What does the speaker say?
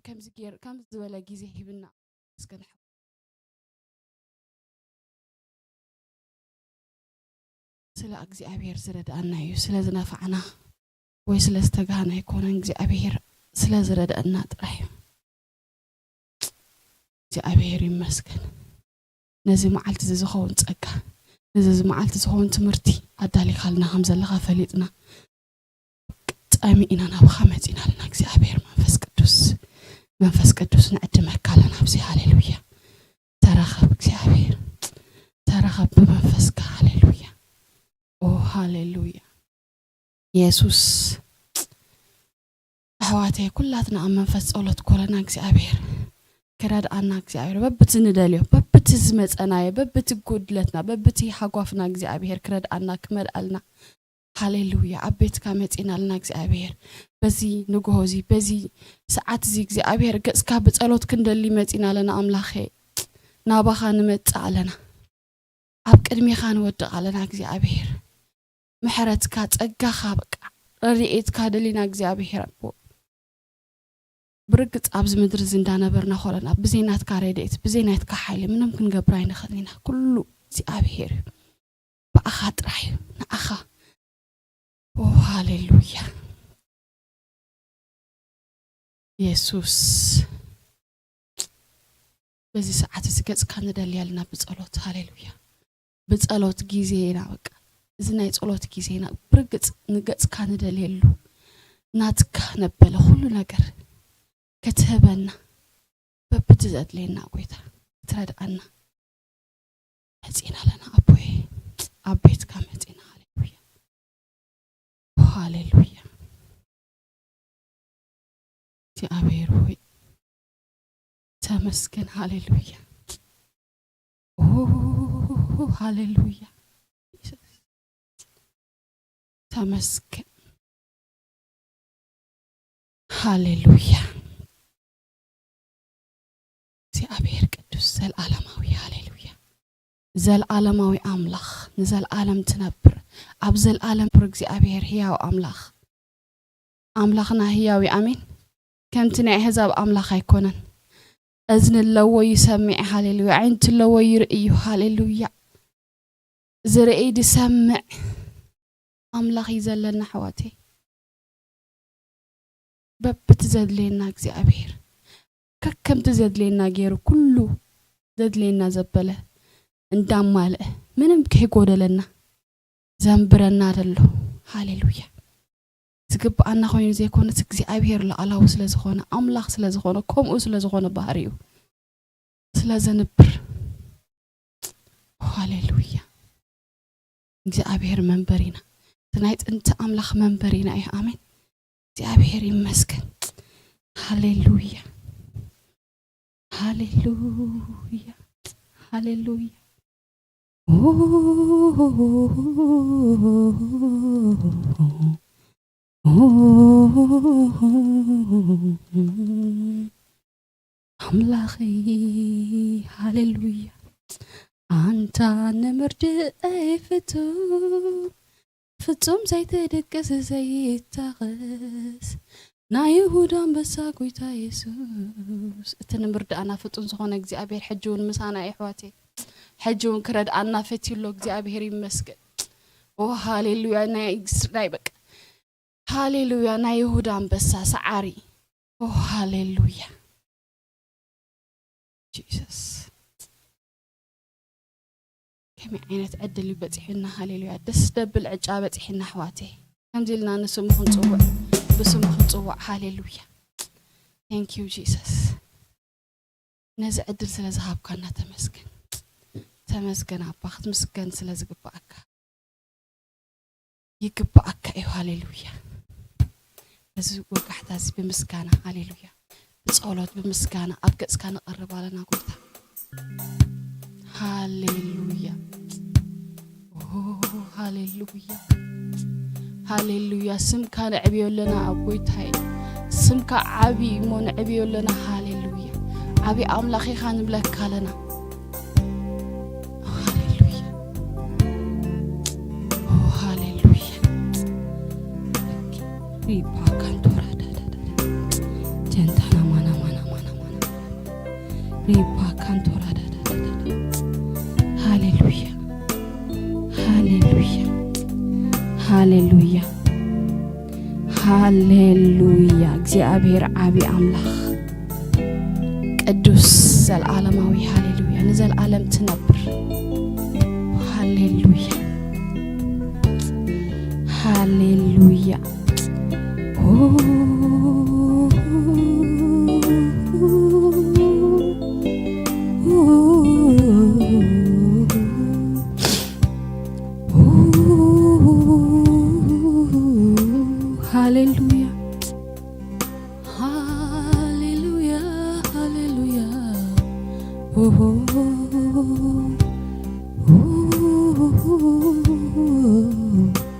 ከምዚ ገይር-፣ ከምዚ ዝበለ ግዜ ሂብና። እስከ ንሐ-፣ ስለ እግዚኣብሔር ዝረድኣና እዩ። ስለ ዝነፋዕና ወይ ስለ ዝተጋህና ኣይኮነን፣ እግዚኣብሔር ስለ ዝረድኣና ጥራሕ እዩ። እግዚኣብሔር ይመስገን። ነዚ መዓልቲ እዚ ዝኸውን ጸጋ፣ ነዚ፣ እዚ መዓልቲ ዝኸውን ትምህርቲ ኣዳሊኻልና ከም ዘለኻ ፈሊጥና፣ ጸሚእና ናብኻ መጺና ኣለና። እግዚኣብሔር መንፈስ ቅዱስ፣ መንፈስ ቅዱስ ንዕድመካ ኣለና ኣብዚ። ሃሌሉያ። ተረኸብ እግዚኣብሔር፣ ተረኸብ ብመንፈስካ። ሃሌሉያ። ኦ ሃሌሉያ። የሱስ፣ ኣሕዋተይ፣ ኩላትና ኣብ መንፈስ ጸሎት ኮለና እግዚኣብሔር ክረድኣና፣ እግዚኣብሔር በብቲ ንደልዮ፣ በብቲ ዝመጸናዮ፣ በብቲ ጉድለትና፣ በብቲ ሃጓፍና እግዚኣብሔር ክረድኣና፣ ክመልኣልና። ሃሌሉያ። ኣብ ቤትካ መጺና ኣለና እግዚኣብሔር። በዚ ንግሆ እዚ፣ በዚ ሰዓት እዚ እግዚኣብሔር ገጽካ ብጸሎት ክንደሊ መጺና ኣለና ኣምላኸ። ናባኻ ንመጽእ ኣለና። ኣብ ቅድሜኻ ንወድቕ ኣለና እግዚኣብሔር። ምሕረትካ፣ ጸጋኻ፣ በቃ ረድኤትካ ደሊና እግዚኣብሔር ኣቦ። ብርግጽ ኣብዚ ምድሪ እዚ እንዳነበርና ኮለና ብዘይ ናትካ ረድኤት፣ ብዘይ ናትካ ሓይሊ ምንም ክንገብር ኣይንኽእልን ኢና። ኩሉ እግዚኣብሔር እዩ። ብኣኻ ጥራሕ እዩ፣ ንኣኻ። ኦ ሃሌሉያ። የሱስ፣ በዚ ሰዓት እዚ ገጽካ ንደሊ ኣለና ብጸሎት። ሃሌሉያ። ብጸሎት ግዜና፣ በቃ፣ እዚ ናይ ጸሎት ግዜና ብርግጽ ንገጽካ ንደልየሉ፣ ናትካ ነበለ ኩሉ ነገር ክትህበና፣ በብቲ ዘድልየና፣ ጎይታ፣ ክትረድኣና መጺና ኣለና ኣቦይ። ኣብ ቤትካ መጺና። ሃሌሉያ። ሃሌሉያ። እግዚኣብሔር ሆይ ተመስገን። ሃሌሉያ። ኦ፣ ሃሌሉያ። ተመስገን። ሃሌሉያ። እግዚኣብሔር ቅዱስ፣ ዘልኣለማዊ። ሃሌሉያ። ዘልኣለማዊ ኣምላኽ፣ ንዘልኣለም ትነብር፣ ኣብ ዘልኣለም ትነብር እግዚኣብሔር ህያው ኣምላኽ። ኣምላኽና ህያው እዩ። ኣሜን። ከምቲ ናይ ኣህዛብ ኣምላኽ ኣይኮነን። እዝኒ ኣለዎ፣ ይሰምዕ። ሃሌሉያ። ኣዒንቲ ኣለዎ፣ ይርኢ እዩ። ሃሌሉያ። ዝርኢ ዝሰምዕ ኣምላኽ እዩ ዘለና፣ ኣሕዋተይ። በብቲ ዘድልየና እግዚኣብሔር ከከምቲ ዘድልየና ገይሩ፣ ኩሉ ዘድልየና ዘበለ እንዳማልአ፣ ምንም ከይጎደለና ዘንብረና ዘሎ። ሃሌሉያ። ዝግብኣና ኮይኑ ዘይኮነስ፣ እግዚኣብሔር ላዕላዊ ስለ ዝኾነ፣ ኣምላኽ ስለ ዝኾነ፣ ከምኡ ስለ ዝኾነ ባህሪኡ ስለ ዘንብር። ሃሌሉያ። እግዚኣብሔር መንበሪና፣ እቲ ናይ ጥንቲ ኣምላኽ መንበሪና እዩ። ኣሜን። እግዚኣብሔር ይመስገን። ሃሌሉያ። ሃሌሉያ። ሃሌሉያ። ኣምላኸይ፣ ሃሌሉያ። ኣንታ ንምርድኣይ ፍቱን፣ ፍጹም ዘይትድቅስ ዘይታኸስ፣ ናይ ይሁዳ ኣንበሳ ጎይታ የሱስ። እቲ ንምርዳእና ፍጡን ዝኾነ እግዚኣብሔር ሕጂ እውን ምሳና እዩ፣ ኣሕዋተይ። ሕጂ እውን ክረድኣና ፈትዩ ኣሎ። እግዚኣብሔር ይመስገን። ኦ፣ ሃሌሉያ። ናይ፣ ናይ፣ በቃ፣ ሃሌሉያ። ናይ ይሁዳ ኣንበሳ ሰዓሪ። ኦ፣ ሃሌሉያ። ጂሰስ። ከመይ ዓይነት ዕድል እዩ በጺሑና? ሃሌሉያ። ደስ ደብል ዕጫ በጺሕና፣ ኣሕዋተይ። ከምዚ ኢልና ንስሙ ክንጽውዕ፣ ብስሙ ክንጽዋዕ። ሃሌሉያ። Thank you, ጂሰስ። ነዚ ዕድል ስለ ዝሃብካና ተመስገን። ተመስገን ኣባ፣ ክትምስገን ስለ ዝግብኣካ። ይግብኣካ እዩ። ሃሌሉያ። በዚ ወጋሕታ እዚ ብምስጋና፣ ሃሌሉያ፣ ብጸሎት፣ ብምስጋና ኣብ ገጽካ ንቐርብ ኣለና፣ ጎይታ። ሃሌሉያ። ኦ፣ ሃሌሉያ። ሃሌሉያ። ስምካ ነዕብዮ ኣለና፣ ኣብ ጎይታይ። ስምካ ዓቢ እሞ ነዕብዮ ኣለና። ሃሌሉያ። ዓቢ ኣምላኽ ኢኻ ንብለካ ኣለና። ሃሌሉያ። ኦ፣ ሃሌሉያ። ሪፓካንቶራ ዳዳዳ። ጀንታና ማና ማና ሪፓ ካንቶራ ሃሌሉያ፣ ሃሌሉያ፣ ሃሌሉያ፣ ሃሌሉያ። እግዚኣብሔር ዓቢ ኣምላኽ ቅዱስ፣ ዘልዓለማዊ፣ ሃሌሉያ፣ ንዘልዓለም ትነብር። ሃሌሉያ፣ ሃሌሉያ። ሃሌሉያ፣ ሃሌሉያ፣ ሃሌሉያ።